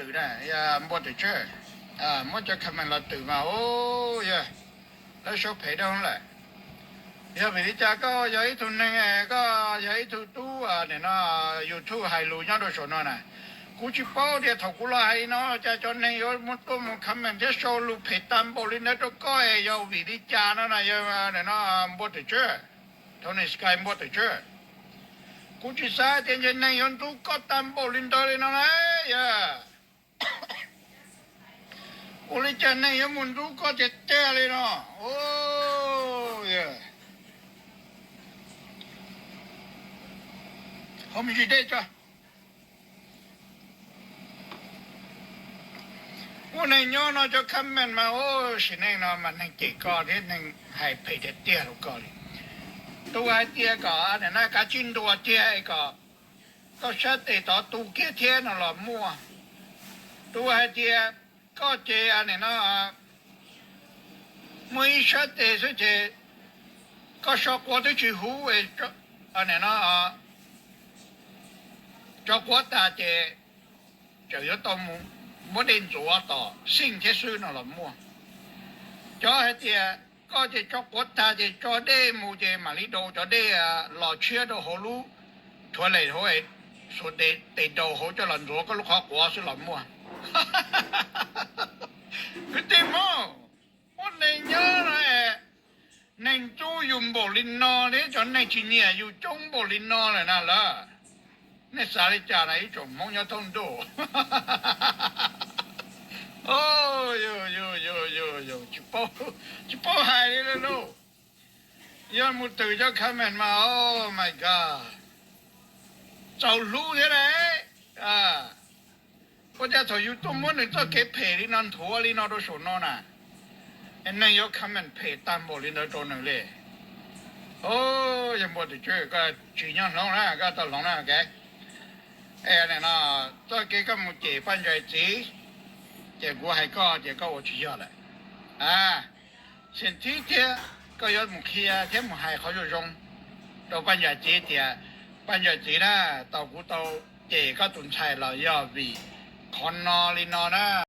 twm na, yog npua twm tsawb, muab cov comment los twm mas, o, yog lawv sau phem dua lawm. Yog vim li cas koj yog ib tug neeg, koj yog ib tug tub, nim no YouTube hais lus nyob rau saum no na, kuv tsis paub tias thaum kuv los hais li no cas cov neeg yuav muaj tuaj mus comment thiab sau lus phem tag npaum li ntawd rau koj es yog vim li cas no na, yog no npua twm tsawb, Tony Sky npua twm tsawb. Kuv tsis xav tias ntshe neeg yuav ntxub koj tag npaum li ntawd li no na, yog ua li cas neeg yuav mus ntxub koj tiag tiag li no? Hauv me ntsis dej tso. Ua neeg nyob no cov comment mas, ua sim neej no mas neeg cem koj thiab neeg hais phem tiag tiag rau koj li. Tus hais tias kom nim no kav tsij ntuas tiag kom koj sab tes tod tu kiag thiab no los muaj. Tus hais tias koj ces nim no muaj ib sab tes xwb ces koj so quav twb tsis huv, nim no tso quav tag ces tseem yuav tau mus muab dej ntxuav tom xij thiab xwb no los muaj. Cov hais tias koj ces tso quav tag ces tso dej mus ces mam li daus cov dej los tshiab rau hauv lub thuav lem hauv, xuas tes daus hauv coj los ntxuav koj lub qhov quav xwb los muaj. Kwv tij Hmoob, ua neeg nyob no es neeg ntxub yus npaum li no thiab cov neeg tsis nyiam yus coob npaum li no lawm na lawm. Nej xav li cas na ib tsoom Hmoob nyob thoob ntuj? Tsis paub hais li lauj. Yog mus twm cov comment mas, oh my God, txaus hlub thiab lauj. Ua cas thaum yus tuaj muab nws txoj kev phem li no nthuav li no rau saum no na, neeg yuav comment phem tag npaum li ntawd rau nws li. Yog npua twm tsawb, koj tsis nyob hloov na, koj tau hloov na, ok. Es nim no txoj kev koj mus cem Paj Ntsais txiv, ces kuv hais koj ces koj ua tsis yog lawm. Xyem thib thiab koj yuav mus qhia thiab mus hais qhov zoo zoo rau Paj Ntsais txiv tias, Paj Ntsais txiv na, tau kuv tau cem koj tus ntxhais los yog vim qhov no li no na.